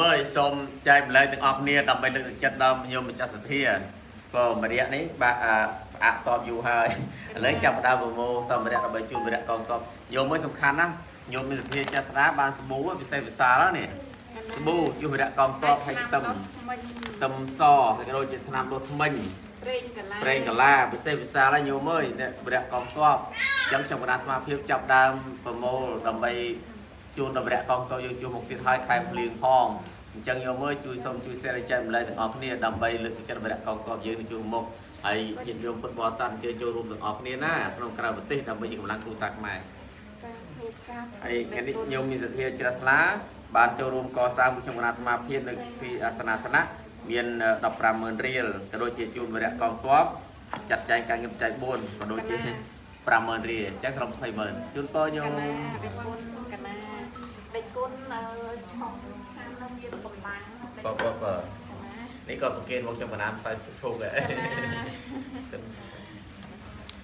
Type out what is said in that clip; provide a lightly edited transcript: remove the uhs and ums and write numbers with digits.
វើយសូមចែករំលែកទាំងអស់គ្នាដើម្បីលើកទឹកចិត្តដល់ញោមម្ចាស់សទ្ធាក៏មរៈនេះបាទអាផ្អាកតបយូរហើយឥឡូវចាប់ផ្ដើមប្រមូលសម្ភារៈដើម្បីជូនវរៈកងទ័ពញោមមួយសំខាន់ណាស់ញោមមានសទ្ធាចាស់ស្ដាបានសាប៊ូពិសេសវិសាលនេះសាប៊ូជូនវរៈកងទ័ពហើយខ្ទឹមខ្ទឹមសហើយក៏ដូចជាថ្នាំដុសធ្មេញ ប្រេងកាឡា ប្រេងកាឡាពិសេសវិសាលហើយញោមអើយអ្នកវរៈកងទ័ពអញ្ចឹងខ្ញុំគណៈអាត្មាភាពចាប់ដើមប្រមូលដើម្បីជូនដល់វរៈកងទ័ពយើងជួបមុខទៀតហើយខែភ្លៀងផងអញ្ចឹងញោមអើយជួយសូមជួយ share ចែកម្លែកទាំងអស់គ្នាដើម្បីលើកទឹកចិត្តវរៈកងទ័ពយើងនៅជួបមុខហើយញាតិញោមពុទ្ធបរិស័ទអញ្ជើញចូលរួមទាំងអស់គ្នាណាក្នុងក្រៅប្រទេសដើម្បីជាកម្លាំងគ្រួសារខ្មែរ សាធុសាធុ ហើយថ្ងៃនេះញោមមានសទ្ធាជ្រះថ្លាបានចូលរួមកសាងមួយខ្ញុំគណៈអាត្មាភាពនៅពីអាសនាសនៈមាន150,000រៀលក៏ដូចជាជូនវរៈកងទ័ពចាត់ចែងការងារបច្ច័យ4ក៏ដូចជា50000រៀលអញ្ចឹងក្រុម200,000ជូនពរញោម កណាដេចគុណកណាដេចគុណអឺឆុងឆាននៅមានកម្លាំង បើបើបើ កណា នេះក៏ប្រគេនមកខ្ញុំគណៈផ្សាយសុខឈោកដែរ កណា